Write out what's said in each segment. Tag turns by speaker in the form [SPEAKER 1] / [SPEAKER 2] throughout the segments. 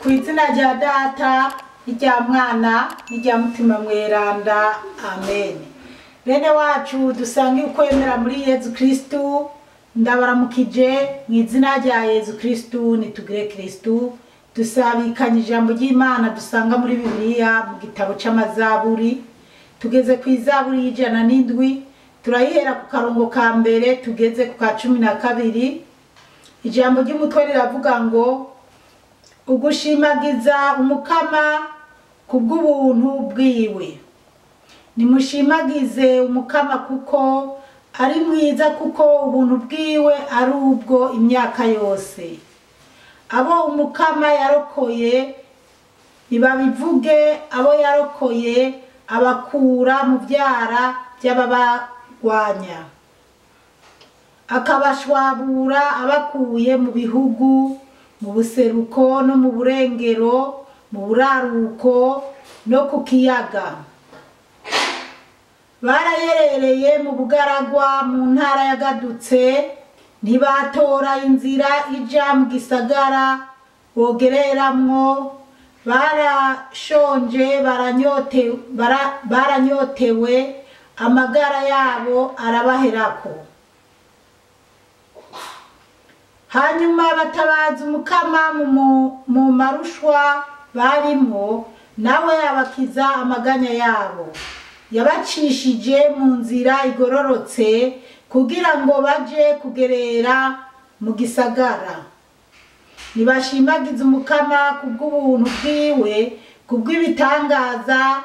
[SPEAKER 1] Ku izina rya Data n'irya Mwana n'irya Mutima Mweranda, amen. Bene wacu dusange ukwemera muri Yezu Kristu, ndabaramukije mu izina rya Yezu Kristu. Nitugire Kristu. Dusabikanye ijambo ry'Imana dusanga muri Bibiliya mu gitabo c'Amazaburi. Tugeze ku izaburi y'107, turayihera ku karongo ka mbere tugeze ku ka 12. Ijambo ry'umutwe riravuga ngo ugushimagiza Umukama kubw'ubuntu bwiwe. Nimushimagize Umukama kuko ari mwiza, kuko ubuntu bwiwe ari ubwo imyaka yose. Abo Umukama yarokoye nibabivuge, abo yarokoye abakura mu vyara by'ababagwanya, akabashwabura abakuye mu bihugu, mu buseruko no mu burengero, mu buraruko no ku kiyaga. Barayerereye mu bugaragwa mu ntara yagadutse, ntibatora inzira ija mu gisagara bogereramwo. Barashonje, baranyotewe, amagara yabo arabaherako. Hanyuma batabaza Umukama mu marushwa barimwo, nawe abakiza amaganya yabo. Yabacishije mu nzira igororotse kugira ngo baje kugerera mu gisagara. Nibashimagize Umukama kubw'ubuntu bwiwe, kubw'ibitangaza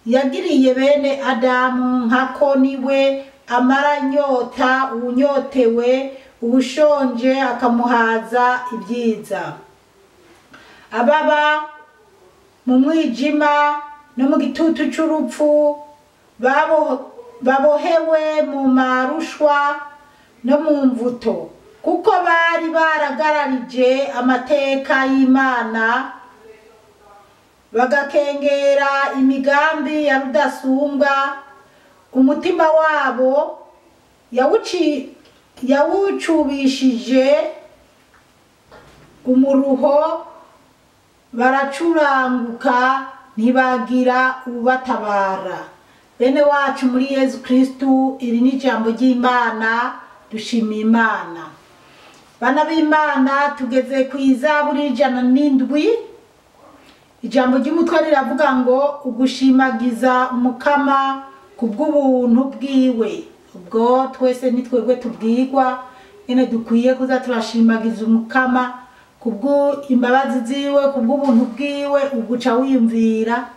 [SPEAKER 1] yagiriye bene Adamu, nkako niwe amara inyota uwunyotewe, ubushonje akamuhaza ibyiza. Ababa mu mwijima no mu gitutu c'urupfu, babohewe mu marushwa no mu mvuto, kuko bari baragararije amateka y'Imana, bagakengera imigambi ya Rudasumbwa. Umutima wabo yawucubishije umuruho, baracuranguka ntibagira ubatabara. Bene wacu muri Yezu Kristu, iri ni ijambo ry'Imana, dushimiye Imana. Bana b'Imana, tugeze ku izaburi 107. Ijambo ry'umutwe riravuga ngo ugushimagiza Umukama kubw'ubuntu bwiwe. Ubwo twese ni twebwe tubwirwa nyene dukwiye kuza turashimagiza Umukama kubw'imbabazi ziwe, kubw'ubuntu bwiwe. Uguca wiyumvira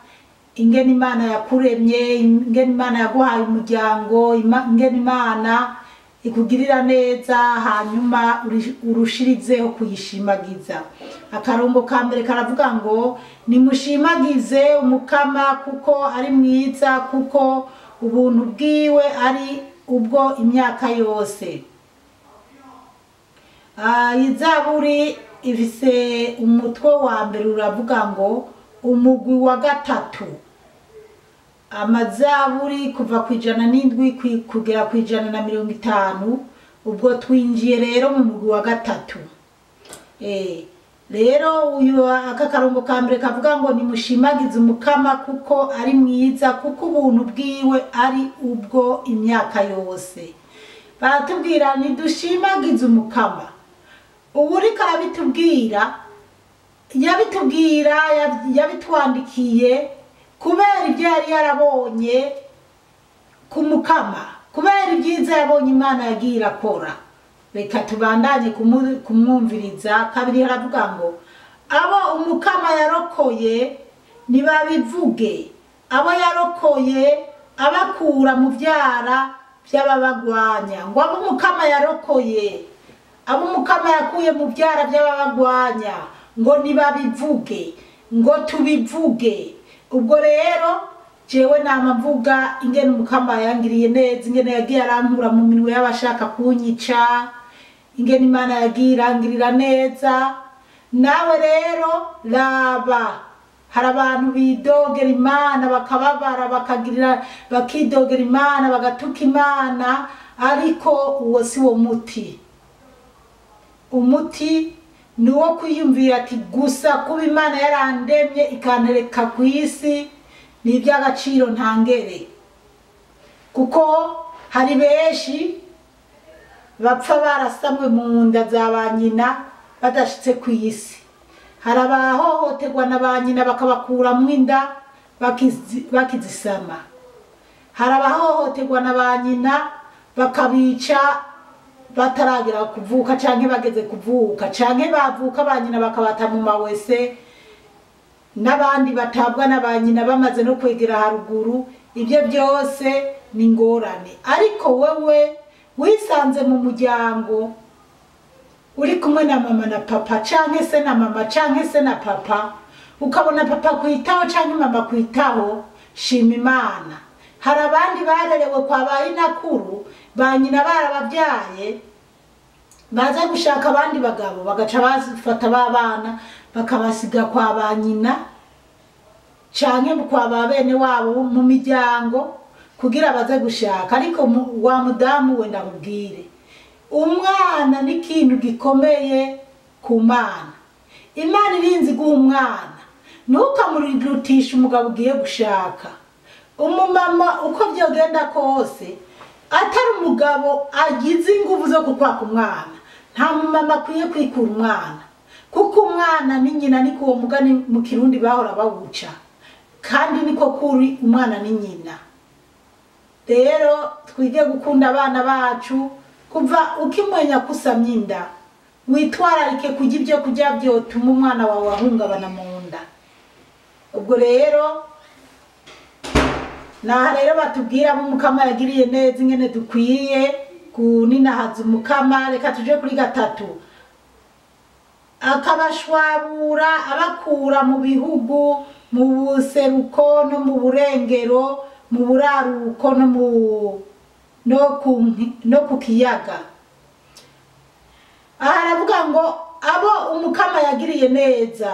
[SPEAKER 1] ingene Imana yakuremye, ingene Imana yaguhaye umuryango, ingene Imana ikugirira neza, hanyuma urushirizeho kuyishimagiza. Akarongo ka mbere karavuga ngo nimushimagize Umukama kuko ari mwiza, kuko ubuntu bwiwe ari ubwo imyaka yose. Izaburi ifise umutwe wa mbere uravuga ngo umugwi wa gatatu. Amazaburi kuva ku 107 kugera ku 150. Ubwo twinjiye rero mu mugwi wa gatatu. Rero uyu aka karongo ka mbere kavuga ngo nimushimagize Umukama kuko ari mwiza, kuko ubuntu bwiwe ari ubwo imyaka yose. Baratubwira nidushimagize Umukama. Ubu uriko arabitubwira, yabitubwira, yabitwandikiye kubera ibyo yari yarabonye ku Mukama, kubera ibyiza yabonye Imana yagiye irakora. Reka tubandanye kumwumviriza. Kabiri haravuga ngo abo Umukama yarokoye nibabivuge, abo yarokoye abakura mu vyara by'ababagwanya. Ngo abo Umukama yarokoye, abo Umukama yakuye mu vyara by'ababagwanya, ngo nibabivuge, ngo tubivuge. Ubwo rero jewe nama mvuga ingene Umukama yangiriye neza, ingene yagiye arankura mu minwe y'abashaka kunyica, ingene Imana yagiye irangirira neza. Nawe rero raba, hari abantu bidogera Imana bakababara, bakagirira, bakidogera Imana, bagatuka Imana, ariko uwo si wo muti. Umuti Ni uwo kwiyumvira ati gusa kuba Imana yarandemye ikantereka ku isi ni iby'agaciro ntangere, kuko hari benshi bapfa barasamwe mu nda za ba nyina badashitse ku isi. Hari abahohoterwa na ba nyina bakabakuramwo inda bakizisama. Hari abahohoterwa na ba nyina bakabica bataragera kuvuka canke bageze kuvuka, canke bavuka ba nyina bakabata mu mawese, n'abandi batabwa na ba nyina bamaze no kwegera haruguru. Ibyo byose ni ingorane. Ariko wewe wisanze mu muryango uri kumwe na mama na papa, canke se na mama canke se na papa, ukabona papa kwitaho canke mama kwitaho, shima Imana. Hari abandi barerewe kwa ba inakuru, ba nyina barababyaye, baza gushaka abandi bagabo bagaca bafata babana bakabasiga kwa ba nyina canke kwa ba bene wabo mu miryango kugira baze gushaka. Ariko wa mudamu we ndakubwire, umwana ni ikintu gikomeye ku Mana. Imana irinzi guha umwana, ntukamurutishe umugabo ugiye gushaka. Umumama uko byogenda kose atari umugabo agize ingufu zo kukwaka umwana, nta mumama akwiye kwikura umwana, kuko umwana ni nyina. Niko uwo mugani mu Kirundi bahora bawuca, kandi niko kuri, umwana ni nyina. Rero twige gukunda abana bacu kuva ukimenya kusamye inda. Witwararike kurya ibyo kurya byotuma umwana wawe ahungabana mu nda. Ubwo rero naha rero batubwira abo Umukama yagiriye neza ingene dukwiye kuninahaza Umukama. Reka tuje kuri 3. Akabashwabura abakura mu bihugu, mu buseruko no mu burengero, mu buraruko no ku kiyaga. Aha aravuga ngo abo Umukama yagiriye neza,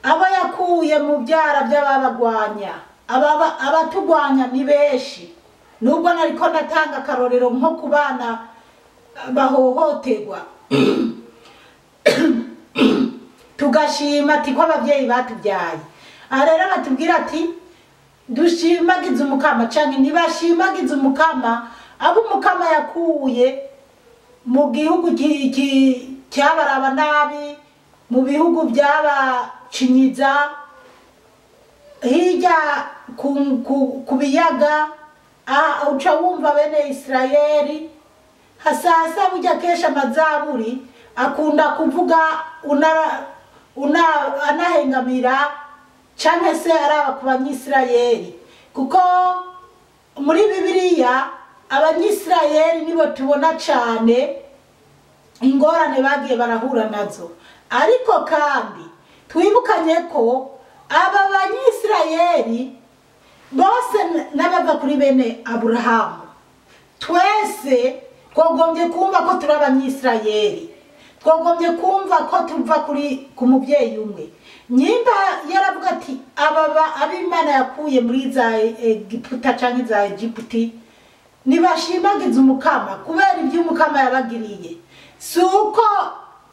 [SPEAKER 1] abo yakuye mu byara by'ababagwanya. Abatugwanya ni benshi, nubwo nariko natanga akarorero nko ku bana bahohoterwa, tugashima ati ko abavyeyi batubyaye. Aha rero batubwira ati dushimagize Umukama, canke ntibashimagize Umukama abo Umukama yakuye mu gihugu cyabaraba nabi, mu bihugu byabacinyiza hirya ku biyaga. Uca wumva bene Isirayeli hasasa burya kesha amazaburi akunda kuvuga anahengamira canke se araba ku Banyisirayeli, kuko muri Bibiliya Abanyisirayeli nibo tubona cane ingorane bagiye barahura nazo. Ariko kandi twibukanye ko aba Banyisirayeli bose n'abava kuri bene Aburahamu. Twese twagombye kumva ko turi Abanyisirayeli, twagombye kumva ko tuva kuri ku mubyeyi umwe. Nyimba yaravuga ati aba ab'Imana yakuye muri za Egiputa canke za Egiputi nibashimagiza Umukama kubera ibyo Umukama yabagiriye. Si uko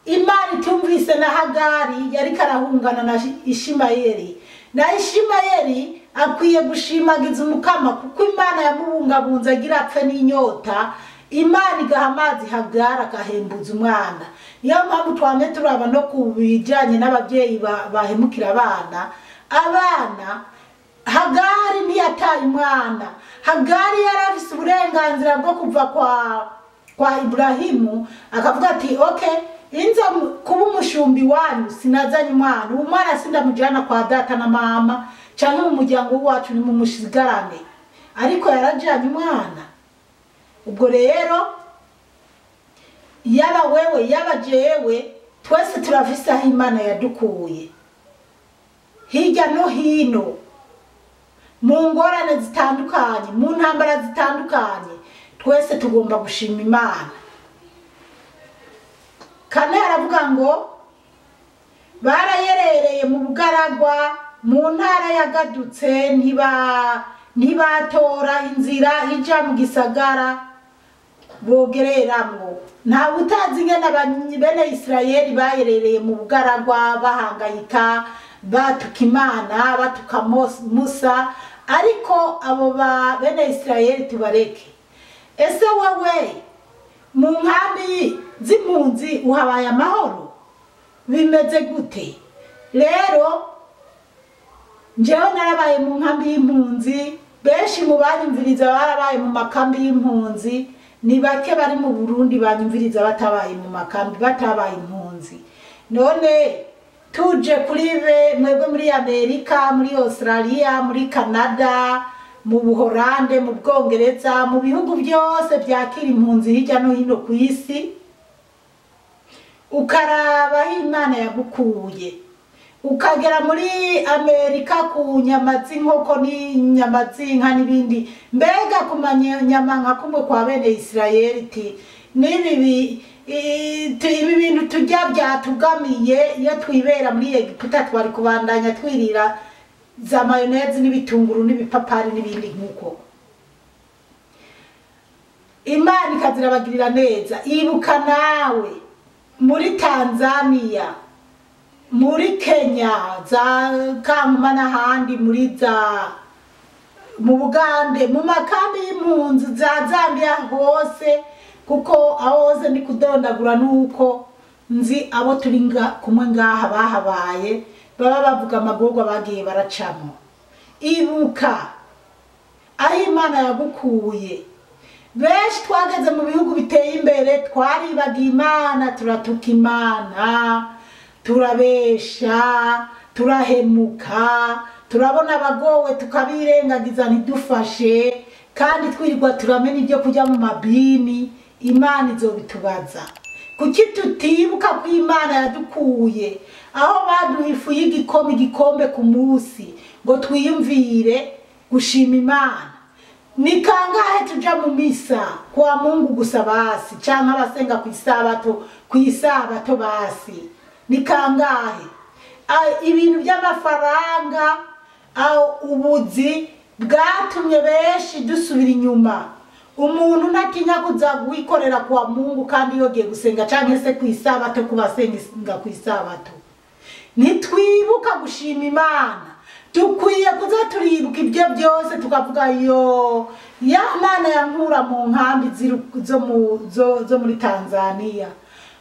[SPEAKER 1] Imana itumvise na Hagari yariko arahungana na Ishimayeli, na Ishimayeli akwiye gushimagiza Umukama kuko Imana yamubungabunze agira apfe n'inyota, Imana igaha amazi Hagari agahembuza umwana. Niyo mpamvu twamye turaba no ku bijanye n'abavyeyi bahemukira abana. Abana Hagari ntiyataye umwana. Hagari yari afise uburenganzira bwo kuva kwa Ibrahimu akavuga ati okay, inza kuba umushumbi wanyu sinazanye umwana, uwo mwana sindamujana kwa data na mama canke mu muryango wacu nimumushigarane. Ariko yarajanye umwana. Ubwo rero yaba wewe yaba jewe twese turafise aho Imana yadukuye hirya no hino, mu ngorane zitandukanye, mu ntambara zitandukanye, twese tugomba gushima Imana. Kane aravuga ngo barayerereye mu bugaragwa, mu ntara yagadutse, ntibatora inzira ija mu gisagara. bogereramwo. Nta utazi ingene bene Isirayeli bayerereye mu bugaragwa, bahangayika, batuka Imana, batuka Musa, ariko abo ba bene Isirayeli tubareke. Ese wowe mu nkambi z'impunzi uhabaye amahoro? Bimeze gute? Rero njyewe narabaye mu nkambi y'impunzi, benshi mu banyumviriza barabaye mu makambi y'impunzi, ni bake bari mu Burundi banyumviriza batabaye mu makambi, batabaye impunzi. None tuje kuri mwebwe muri Amerika, muri Australia, muri Canada, mu Buholande, mu Bwongereza, mu bihugu byose byakira impunzi hirya no hino ku isi, ukaraba aho Imana yagukuye, ukagera muri Amerika ku nyama z'inkoko n'inyama z'inka n'ibindi, mbega ku nyama nka kumwe kwa bene Isirayeli ti n'ibi ibi bintu turya byatugamiye, iyo twibera muri Egiputa twari kubandanya twirira za mayoneze n'ibitunguru n'ibipapari n'ibindi nkuko. Imana ikazirabagirira neza. Ibuka nawe muri Tanzania, muri Kenya, za Kankuma n'ahandi, muri za mu Bugande, mu makambi y'impunzi za Zambia hose, kuko aho hose ndi kudondagura nuko nzi abo turi kumwe ngaha bahabaye, baba bavuga amagorwa bagiye baracamo. Ibuka aho Imana yagukuye. Benshi twageze mu bihugu biteye imbere twaribagiye Imana, turatuka Imana, turabesha, turahemuka, turabona abagowe tukabirengagiza ntidufashe, kandi twirirwa turamena ibyo kujya mu mabini. Imana izobitubaza. Kuki tutibuka ko Imana yadukuye aho baduha ifu y'igikoma igikombe ku munsi ngo twiyumvire gushima Imana? Ni kangahe tuja mu misa kwa Mungu gusa basi, canke abasenga ku isabato basi? Ni kangahe? Ibintu by'amafaranga, ubuzi bwatumye benshi dusubira inyuma. Umuntu ntatinya kuza guikorera kwa Mungu kandi yogiye gusenga canke se ku isabato, kubasenga ku isabato. Nitwibuka gushima Imana. Dukwiye kuza turibuka ibyo byose tukavuga yo ya Mana yankura mu nkambi zo muri Tanzania,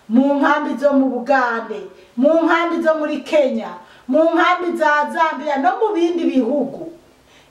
[SPEAKER 1] mu nkambi zo mu Bugande, mu nkambi zo muri Kenya, mu nkambi za Zambia no mu bindi bihugu.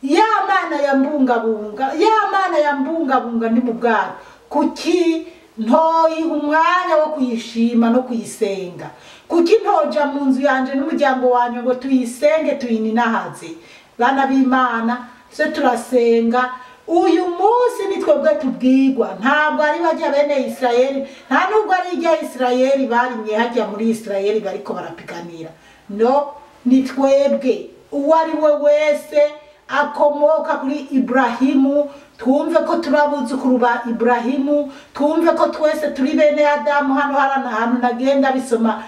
[SPEAKER 1] Ya Mana yambungabunga, ya Mana yambungabunga ndi mu bwato. Kuki ntoyi umwanya wo kuyishima no kuyisenga? Kuki ntoja mu nzu yanje n'umuryango wanje ngo tuyisenge tuyininahaze? Bana b'Imana, se turasenga uyu munsi ni twebwe tubwirwa, ntabwo ari bajya bene Isirayeli, nta nubwo ari ijya Isirayeli barimye hajya muri Isirayeli bariko barapiganira. No, ni twebwe uwo ari we wese akomoka kuri Ibrahimu, twumve ko turabuzukuru ba Ibrahimu, twumve ko twese turi bene Adamu. Hano hari ahantu nagenda bisoma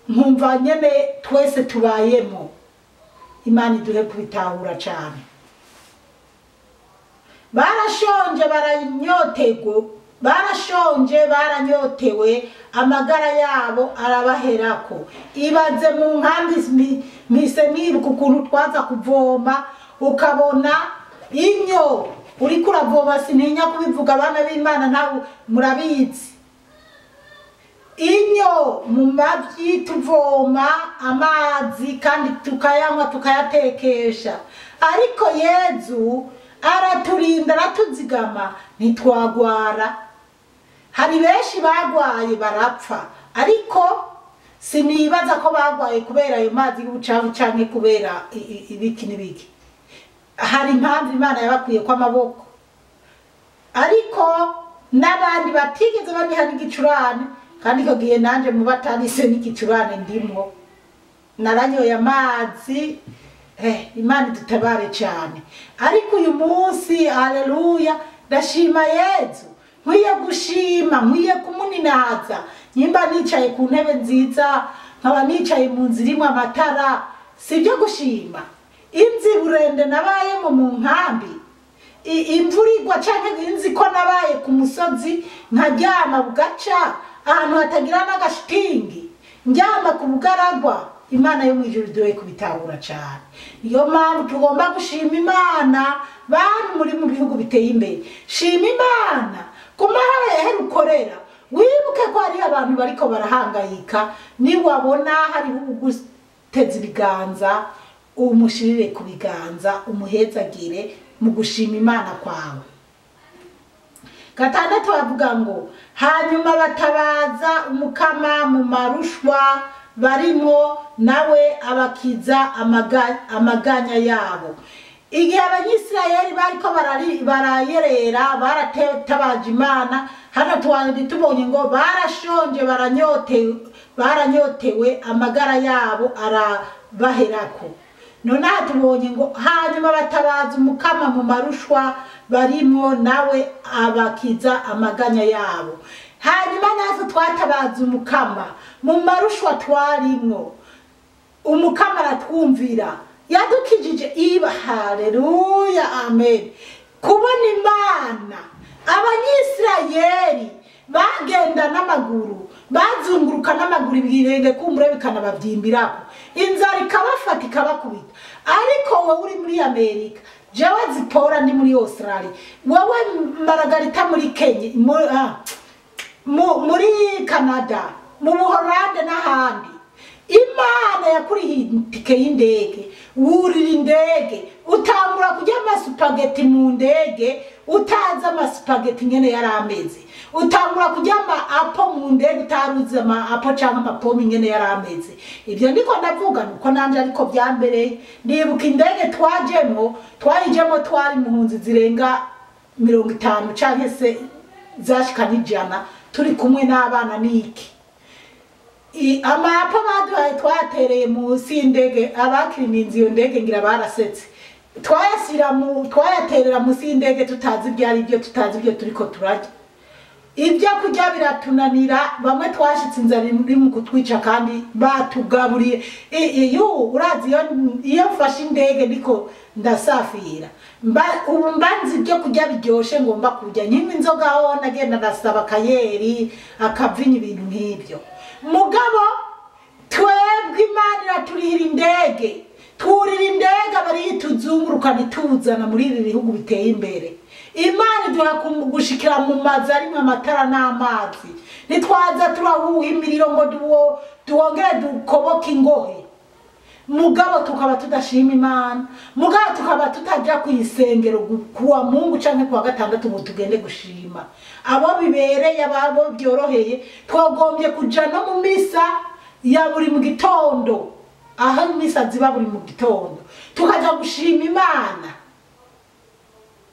[SPEAKER 1] nkumva nyene twese tubayemo. Imana iduhe kubitahura cyane. Barashonje baranyotegwa, barashonje baranyotewe, amagara yabo arabaherako. Ibaze mu nkambi mise nibuka ukuntu twaza kuvoma, ukabona inyo uriko uravoma, sintinya kubivuga abana b'Imana nawe murabizi. Inyo mu mavyi tuvoma amazi kandi tukayanywa tukayatekesha, ariko Yezu araturinda aratuzigama ntitwagwara. Hari benshi bagwaye barapfa, ariko sinibaza ko bagwaye kubera ayo mazi y'ubucafu canke kubera ibiki n'ibiki. Hari impamvu Imana yabakwiye ko amaboko, ariko n'abandi batigeze baniha n'igicurane, kandi icyo gihe nanje mu batanise n'igicurane ndimwo, naranyoye amazi. Imana idutabare cyane. Ariko uyu munsi, haleluya, ndashima Yezu. Nkwiye gushima, nkwiye kumuninaza. Nyimba nicaye ku ntebe nziza, nkaba nicaye mu nzu irimwo amatara, sibyo gushima? Inzi burende nabayemo mu nkambi, imvura igwa canke nzi ko nabaye ku musozi nkaryama bugaca ahantu hatagira n'agashitingi, ndyama ku bugaragwa. Imana yo mw'ijuru iduhe kubitahura cane. Niyo mpamvu tugomba gushima Imana. Bantu muri mu bihugu biteye imbere, shima Imana ku mahoro yahera ukorera. Wibuke ko hariho abantu bariko barahangayika. Niwabona hariho uguteza ibiganza, umushirire ku biganza, umuhezagire mu gushima Imana kwawe. Gatandatu bavuga ngo hanyuma batabaza Umukama mu marushwa barimo, nawe abakiza amaganya yabo. Igihe Abanyisirayeli bariko barayerera, baratabaje Imana. Hano twari tubonye ngo barashonje, baranyotewe, amagara yabo arabaherako. Nonaha tubonye ngo hanyuma batabaza Umukama mu marushwa barimo, nawe abakiza amaganya yabo. Hanyuma natwe twatabaza Umukama mu marushwa twarimwo, Umukama aratwumvira, yadukijije iba. Haleluya, amen. Kubona Imana, Abanyisirayeli bagenda n'amaguru, bazunguruka n'amaguru, ibirenge kumbure bikanabavyimbirako, inzara ikabafata ikabakubita. Ariko wowe uri muri Amerika, jewe Zipora ndi muri Australia, wowe Margarita muri Kenya, muri Canada, mu Buholande n'ahandi, Imana yakuriye itike y'indege, wurira indege, utangura kurya amasupageti mu ndege utazi amasupageti nyene yari ameze, utangura kurya ama apo mu ndege utaruzi ama apo canke amapome nyene yari ameze. Ivyo ndiko ndavuga nuko nanje ariko vyambereye. Ndibuka indege twajemwo, twayijemwo twari impunzi zirenga 50 canke se zashika n'ijana, turi kumwe n'abana n'iki. Amapa baduhaye twatereye munsi y'indege, abakirininze iyo ndege ngira barasetse. Twayaterera munsi y'indege tutazi ibyo ari byo, tutazi ibyo turiko turarya. Ibyo kurya biratunanira, bamwe twashitse inzara iri mu kutwica kandi batugaburiye. Iyo urazi iyo mfashe indege ndiko ndasafira, ubu mbanzi ibyo kurya biryoshe ngomba kurya. Nkinywa inzoga ho nagenda ndasaba akayeri, akavinya, ibintu nk'ibyo. Mugabo twebwe Imana iraturihira indege, turira indege abariyo tuzunguruka ntituzana muri ibi bihugu biteye imbere. Imana iduha gushikira mu mazu arimwo amatara n'amazi, ntitwaza turahuha imiriro ngo duwongere dukoboke ingohe. Mugabo tukaba tudashima Imana, mugabo tukaba tutaja kw'isengero kuwa Mungu canke kuwa gatandatu ngo tugende gushima. Abo bibereye, abo byoroheye, twagombye kuja no mu misa ya buri mu gitondo, aho imisa ziba buri mu gitondo, tukaja gushima Imana.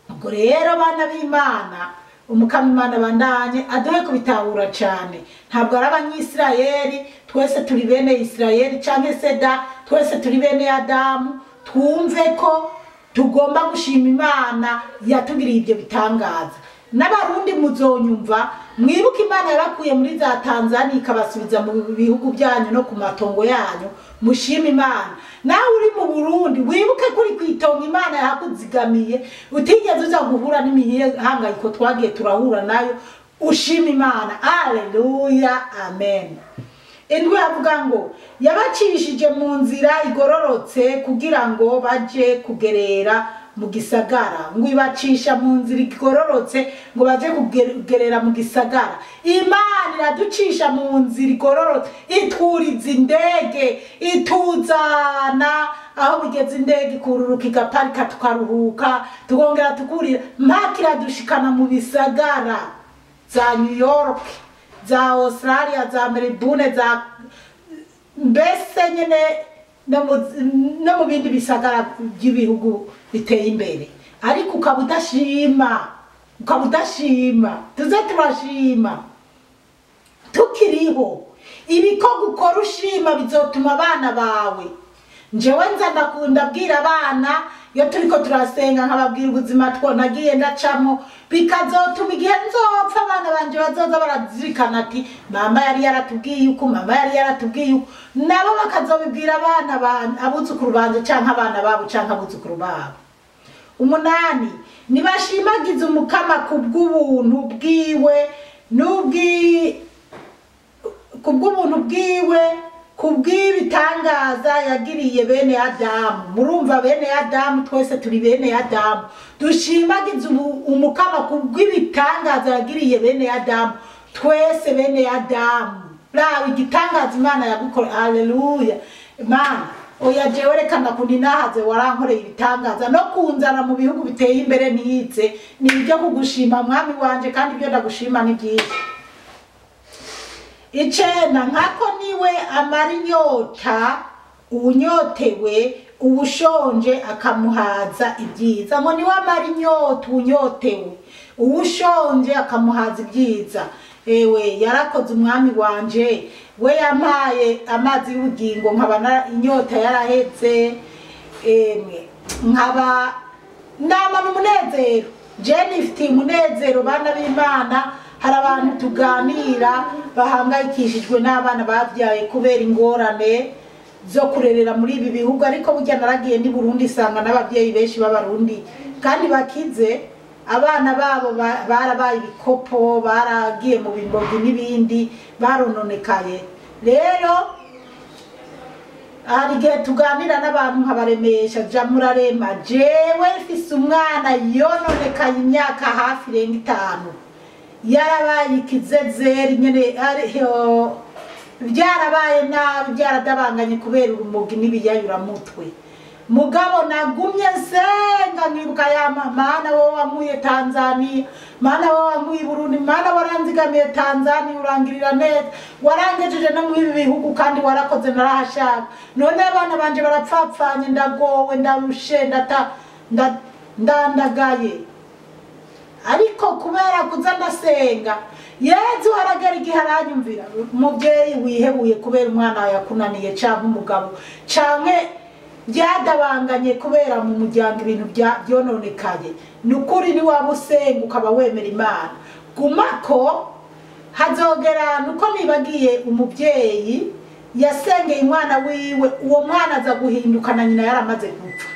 [SPEAKER 1] Ubwo rero bana b'Imana, Umukama Imana bandanye aduhe kubitahura cane. Ntabwo ari Abanyisirayeli, twese turi bene Isirayeli canke seda, twese turi bene Adamu. Twumve ko tugomba gushima Imana yatugiriye ibyo bitangaza. N'Abarundi muzonyumva, mwibuke Imana yabakuye muri za Tanzania ikabasubiza mu bihugu byanyu no ku matongo yanyu, mushime Imana. Nawe uri mu Burundi wibuke kuri kwitonga Imana yakuzigamiye, utigeze uza guhura n'imihangayiko twagiye turahura nayo, ushime Imana. Haleluya, amen. Indwi avuga ngo yabacishije mu nzira igororotse kugira ngo baje kugerera mu gisagara. Ngo ibacisha mu nzira igororotse ngo baje kugerera mu gisagara. Imana iraducisha mu nzira igororotse, ituriza indege, ituzana aho bigeze indege ikururuka igaparika tukaruhuka, tukongera tukurira, mpaka iradushikana mu bisagara za New York, za Australia, za Melbourne, za mbese nyene no mu bindi bisagara by'ibihugu biteye imbere. Ariko ukaba udashima, ukaba udashima. Tuze turashima tukiriho. Ibikorwa ukora ushima bizotuma abana bawe. Njewe nza ndakunda bwira abana iyo turiko turasenga, nkababwira ubuzima nagiye ndacamo, bikazotuma igihe nzopfa abana banje bazoza barazirikana ati mama yari yaratubwiye uko, mama yari yaratubwiye uko, nabo bakazobibwira abana abuzukuru banje canke abana babo canke abuzukuru babo. 8 nibashimagize Umukama kubw'ubuntu bwiwe kubw'ubuntu bwiwe kubw'ibitangaza yagiriye bene Adamu. Murumva bene Adamu, twese turi bene Adamu. Dushimagize Umukama kubw'ibitangaza yagiriye bene Adamu, twese bene Adamu. Rawe igitangaza Imana yagukora. Haleluya. Imana oya jewe reka ndakuninahaze, warankoreye ibitangaza no kunzana mu bihugu biteye imbere nize, ni ibyo kugushima mwami wanje, kandi ibyo ndagushima ni byinshi. 9 nkako niwe amara inyota uwunyotewe, uwushonje akamuhaza ibyiza. Ngo niwe amara inyota uwunyotewe, uwushonje akamuhaza ibyiza. Ewe yarakoze umwami wanje, we yampaye amazi y'ubugingo nkaba inyota yarahetse, emwe nkaba nama n'umunezero. Je nifitiye umunezero bana b'Imana. Hari abantu tuganira bahangayikishijwe n'abana babyaye kubera ingorane zo kurerera muri ibi bihugu, ariko burya naragiye ndi Burundi sanga n'ababyeyi benshi b'Abarundi kandi bakize, abana babo barabaye ibikopo, baragiye mu bimbogi n'ibindi, barononekaye. Rero hari igihe tuganira n'abantu nkabaremesha, ja murarema, jewe mfise umwana yononekaye imyaka hafi irenga 5, yarabaye ikizezeri nyene, byarabaye nabi, byaradabanganye kubera urumogi n'ibiyayuramutwe. Mugabo nagumye nsenga nkibuka ya Mana wowe wankuye Tanzania, Mana wowe wankuye Burundi, Mana waranzigamiye Tanzania urangirira neza, warangejeje no mu ibi bihugu kandi warakoze narahashaka. None abana banje barapfapfanye, ndagowe, ndarushe, ndandagaye. Ariko kubera kuza ndasenga, Yezu aragera igihe aranyumvira. Umubyeyi wihebuye kubera umwana yakunaniye canke umugabo canke byadabanganye kubera mu muryango ibintu byononekaye, nukuri ni waba usenga ukaba wemera Imana, gumako hazogera. Nuko nibagiye umubyeyi yasengeye umwana wiwe, uwo mwana aza guhinduka na nyina yaramaze gupfa.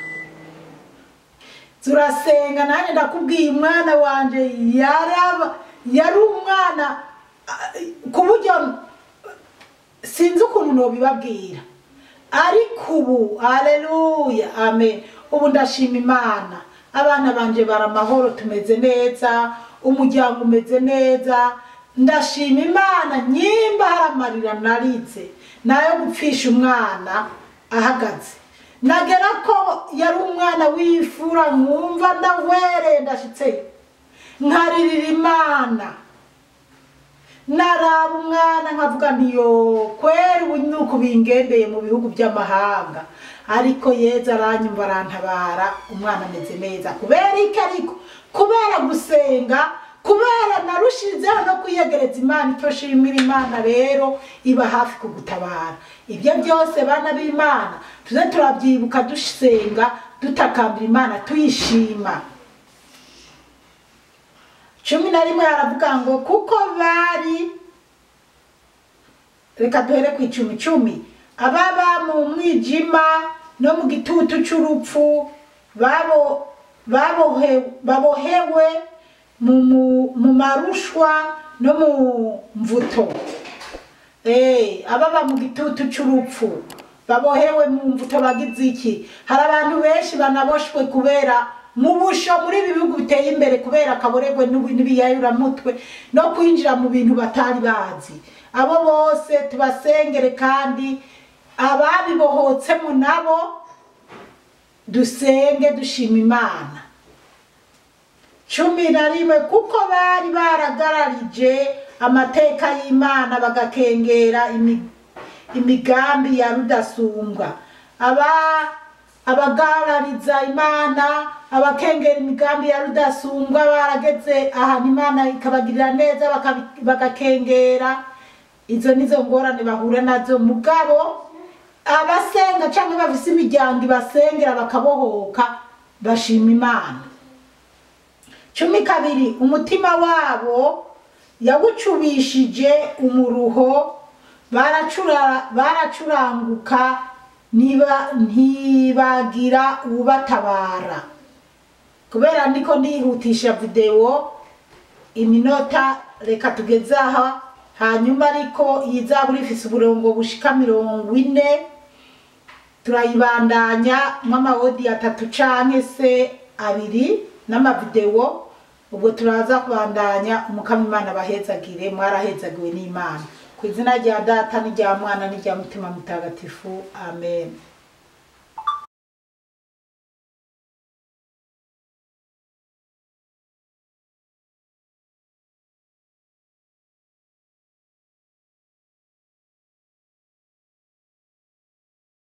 [SPEAKER 1] Turasenga nanjye ndakubwiye, umwana wanje yari umwana ku buryo sinzi ukuntu nobibabwira, ariko ubu haleluya, amen, ubu ndashima Imana. Abana banje bara amahoro, tumeze neza, umuryango umeze neza, ndashima Imana. Nyimba haramarira narize nayo gupfisha umwana ahagaze, nagera ko yari umwana w'ifura, nkumva ndawere, ndashitse nkaririra Imana, naraba umwana nkavuga ntiyo kweri ubu nuko bingendeye mu bihugu by'amahanga, ariko Yezu aranyumva arantabara, umwana ameze neza. Kubera iki? Ariko kubera gusenga, kubera narushizeho no kwiyegereza Imana. Icyo shimira Imana rero iba hafi kugutabara. Ibyo byose bana b'Imana tuze turabyibuka, dusenga, dutakambira Imana, tuyishima. 11 aravuga ngo kuko bari, reka duhere ku 10, ababa mu mwijima no mu gitutu c'urupfu babohewe mu marushwa no mu mvuto. Ababa mu gitutu c'urupfu babohewe mu mvuto bagize iki? Hari abantu benshi banaboshwe kubera mu busho muri ibi bihugu biteye imbere, kubera akaboregwe n'ibiyayuramutwe no kwinjira mu bintu batari bazi. Abo bose tubasengere, kandi ababibohotsemo nabo dusenge dushima Imana. 11 kuko bari baragararije amateka y'Imana, bagakengera imigambi ya Rudasumbwa. Abagarariza Imana, abakengera imigambi ya Rudasumbwa, barageze ahantu Imana ikabagirira neza bagakengera. Izo nizo ngorane bahura nazo. Mugabo abasenga canke bafise imiryango ibasengera bakabohoka, bashima Imana. 12 umutima wabo yawucubishije umuruho, baracuranguka ntibagira ubatabara. Kubera ndiko ndihutisha videwo iminota, reka tugeze aha. Hanyuma ariko iyi zaburi ifise uburongo bushika 40, turayibandanya mw'amawodi 3 canke se 2 n'amavidewo. Ubwo turaza kubandanya. Umukama Imana abahezagire, mwarahezagiwe n'Imana. Ku izina rya Data n'irya Mwana n'irya Mutima Mutagatifu, amen.